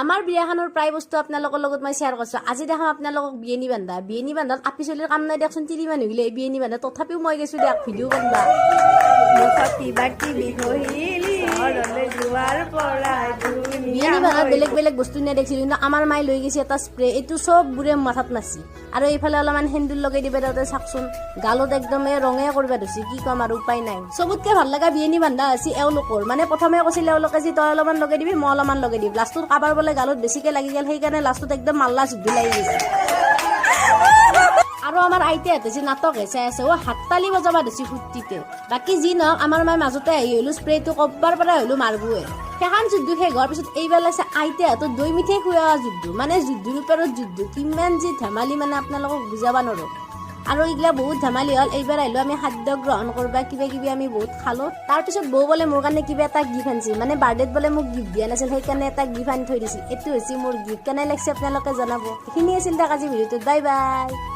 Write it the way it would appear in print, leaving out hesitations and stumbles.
আমাৰ বিয়াখনৰ প্ৰায় বস্তু আপোনালোকৰ লগত মই শ্বেয়াৰ কৰিছোঁ। আজি দেখাম আপোনালোকক বিয়নী বান্ধা। বিয়নী বান্ধাত আপি চলিৰ কাম নাই দিয়কচোন, তিৰি মানুহ গিলে এই বিয়নী বান্ধা। তথাপিও মই গৈছোঁ দিয়ক ভিডিঅ' বনোৱা। মুখত কিবা কিবি ঘঁহিলি, চহৰলৈ যোৱাৰ পৰাই ধুনীয়া। বিয়নী বান্ধাত বেলেগ বেলেগ বস্তু নিয়া দেখিছিলোঁ, কিন্তু আমাৰ মায়ে লৈ গৈছে এটা স্প্ৰে। এইটো চববোৰে মাথাত মাৰছি আৰু এইফালে অলপমান সেন্দুৰ লগাই দিবা। তাতে চাওকচোন, গালত একদম এই ৰঙে কৰিব ধৰছি। কি ক'ম আৰু, উপায় নাই। চবতকে ভাল লগা বিয়নী বান্ধা হৈছে এওঁলোকৰ। মানে প্ৰথমে কৈছিল এওঁলোকে যে তই অলপমান লগাই দিবি, মই অলপমান লগাই দিম। লাষ্টত কাৰোবাৰ বোলে গালত বেছিকে লাগি গ'ল, সেইকাৰণে লাষ্টত একদম মাল্লা যুদ্ধ লাগি গৈছে। আৰু আমাৰ আইতাহঁতে যে নাটকহে চাই আছে অ', হাততালি বজাব ধৰছি ফূৰ্তিতে। বাকী যি নহওক, আমাৰ মায়ে মাজতে আহি হ'লো স্প্ৰেটো ক'বাৰ পৰা হ'লো মাৰবয়ে। সেইখন যুদ্ধ শেষ হোৱাৰ পিছত এইবাৰ লাগিছে আইতাহঁতৰ দৈ মিঠাই খোৱা যুদ্ধ। মানে যুদ্ধৰ ওপৰত যুদ্ধ, কিমান যে ধেমালি, মানে আপোনালোকক বুজাব নোৱাৰো। আৰু এইগিলা বহুত ধেমালি হ'ল। এইবাৰ আহিলো আমি খাদ্য গ্ৰহণ কৰবা। কিবা কিবি আমি বহুত খালো। তাৰপিছত বৌ বোলে মোৰ কাৰণে কিবা এটা গিফ্ট আনিছিল। মানে বাৰ্থডেত বোলে মোক গিফ্ট দিয়া নাছিল, সেইকাৰণে এটা গিফ্ট আনি থৈ দিছিল। এইটো হৈছে মোৰ গিফ্ট। কেনে লাগিছে আপোনালোকে জনাব। এইখিনি আছিল তাক আজি ভিডিঅ'টোত। Bye bye.